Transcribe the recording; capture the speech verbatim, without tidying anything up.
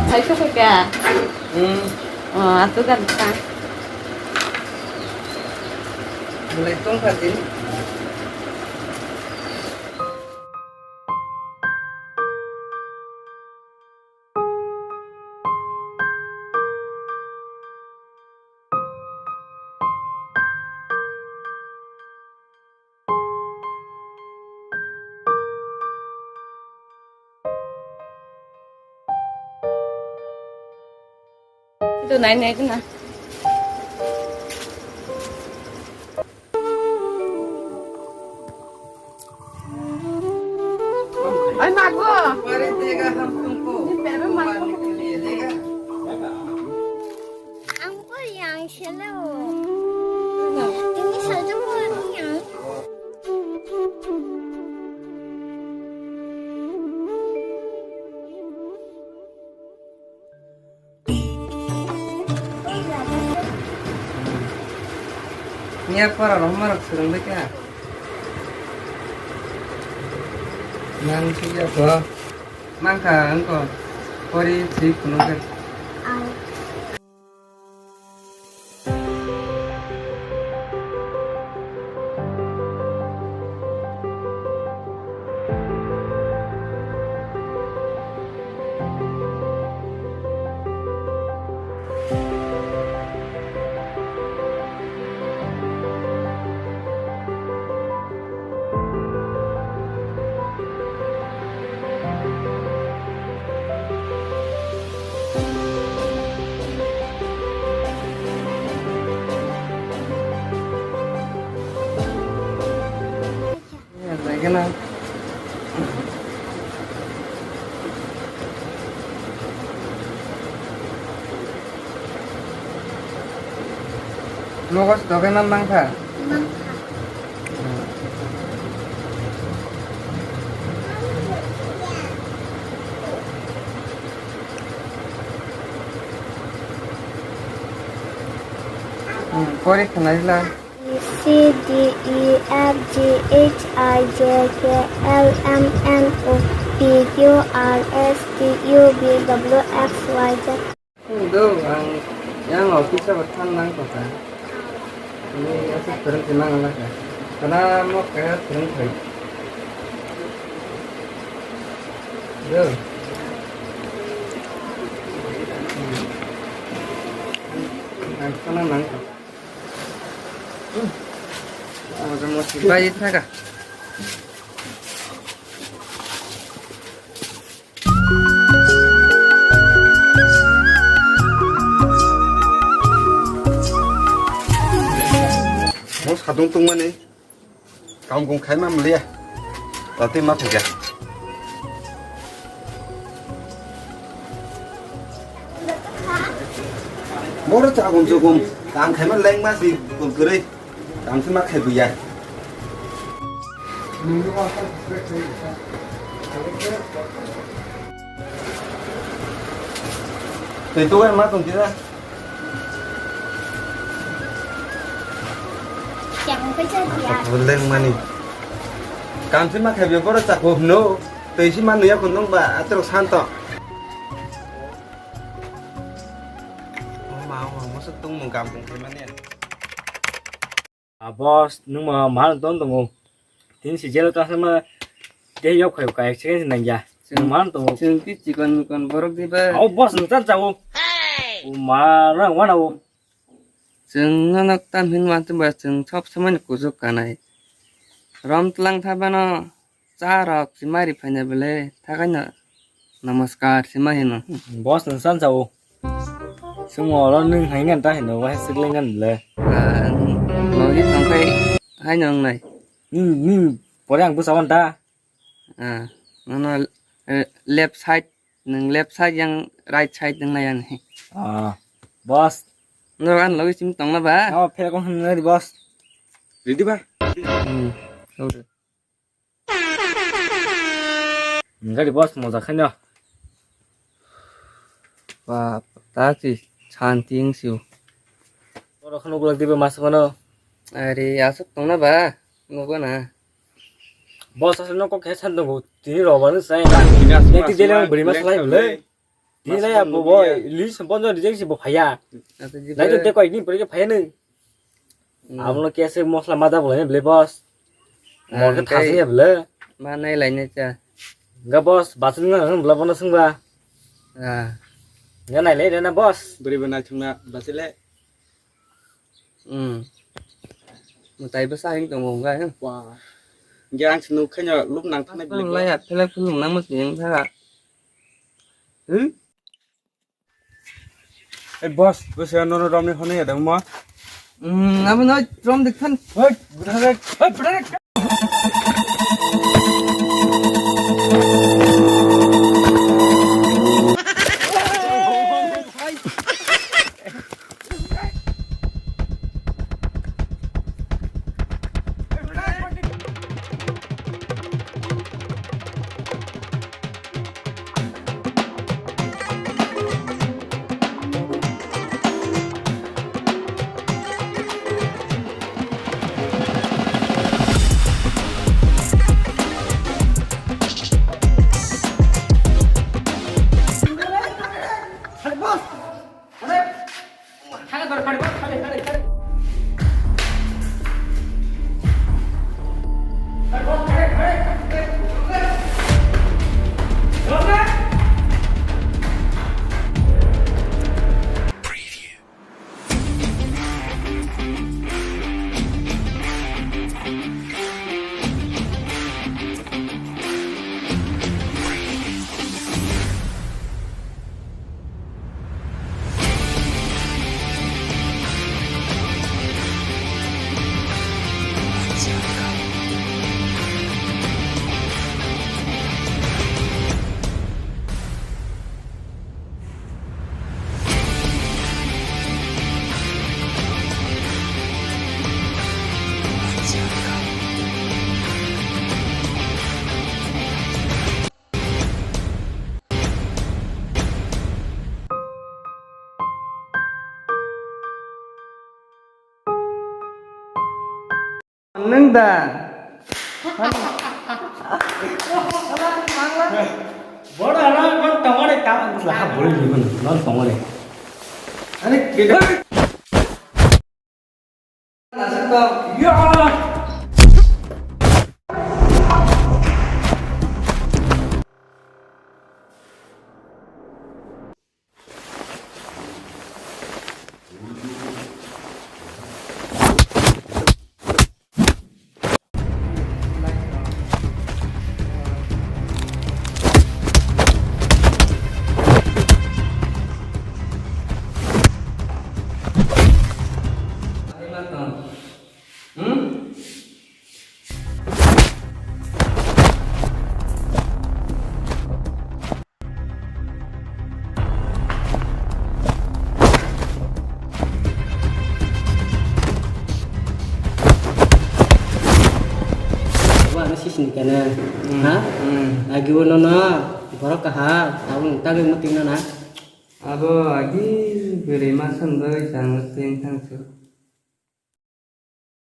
Phai sokoi ka? Hmm. Oh, atu kan ta. Mulai tong kha din. Tu nai nai tu na. Ai, mago. Ini baru mago. Ang ko yang selo. Ini saja ko yang. Niya pora rok marok swrwng bai kha. Nang khe ya bo. Mang kha ang ko. Pori three phunuk khe. Nogo si doge na mangkha? Mangkha. Hmm, pori khwnai la. C, D, E, F, G, H, I, J, K, L, M, N, O, P, Q, R, S, T, U, V, W, X, Y, Z. Do, ang yang office o than nang kha. Ni asa phwrwng khe nang la kha. Kana mo kaya phwrwng khai. Do. Ang kana nang kha. Bai thaga. Mo satung tungmani. Kaam kung khai ma mliya. Tati ma phika. Boro chagum chugum. Kaam khai ma leng ma si kul kwrwi. Kaam si ma khai buya. Tei to ma tong kira. Yang khe cha dia. Leng mani. Kamsi ma khe boro chakbo hwno. Tei si ma nuya khun nung ba atrok santo. O ma, o ma, mosok tong mung kam tong khe mani. A boss, nung ma mal ton tongo. Tin si jelo ta sama. Tei yok khayo ka accident nang ya. Chwng, mal tongo. Chwng ki chikon mikon borok di ba. O boss, nung tan chao. O ma, rang wana o. Chwng nono tam hin wantung ba chwng sob somoi ni kuchuk kanai. Rom tlang tha bano cha rok si mari phaina bele thakai no namaskar si ma hino. Boss no san chao. Chwng oro nwng hai ngan ta hino wahai swk le ngan le. Ah, logi tongkai hai nong nai. Ni, ni pore ang bwsa wan ta. Ah, nono, eh, left side, nwng left side yang right side nwng nai ani. Ah, boss. Nwng ang logi sim tongna ba? Oh, phe kon hwn nai boss. Ready ba? Hmm. Gari boss moja khaino. Ba, ta si santi wng sio. Oro kheno gulak dibe masa mano. Are, aswk tongna ba? Nogo na. Boss aswk no kok khe san tongo. Tini roba no sai. Tini aswk. Tini dele bwrwi ma salai bwlai. Ni na ya bo boy, list ponjo ni jeng si bo phaya. Nai to te koi ni pore phaya ni. Hmm. Abono kese mosla mada bolai bele boss. Ah, mor ke tei thasing ya bele. Ma nai lai ne cha. Ga boss, basin na hang bele bono sungba. Ah. Ga nai lai na boss. Beri bena chungna basile. Hmm. Mutai basa hing tong ga hang. Wah. Ga ang sunu khanya lup nang thana bele. Lai ya, phelak phulung nang mas yang tha. Hmm? Ei boss, boss ya nono romni hone ya dong mo. Hmm, amo noi rom dik than. Hoi, bwthar rek. Hoi, bwthar rek. Nwng da? Boro ano kon tongore ta. Laha bori liman non tongore. Ani kida? Nasib tong. Ya. Hmm? Abo ano sisini kene, hmm, ha? Hmm. Agi o nono borok kaham, tabuk tagwi muting nana. Abo agi bwrwi ma songwi chang muting thangsu.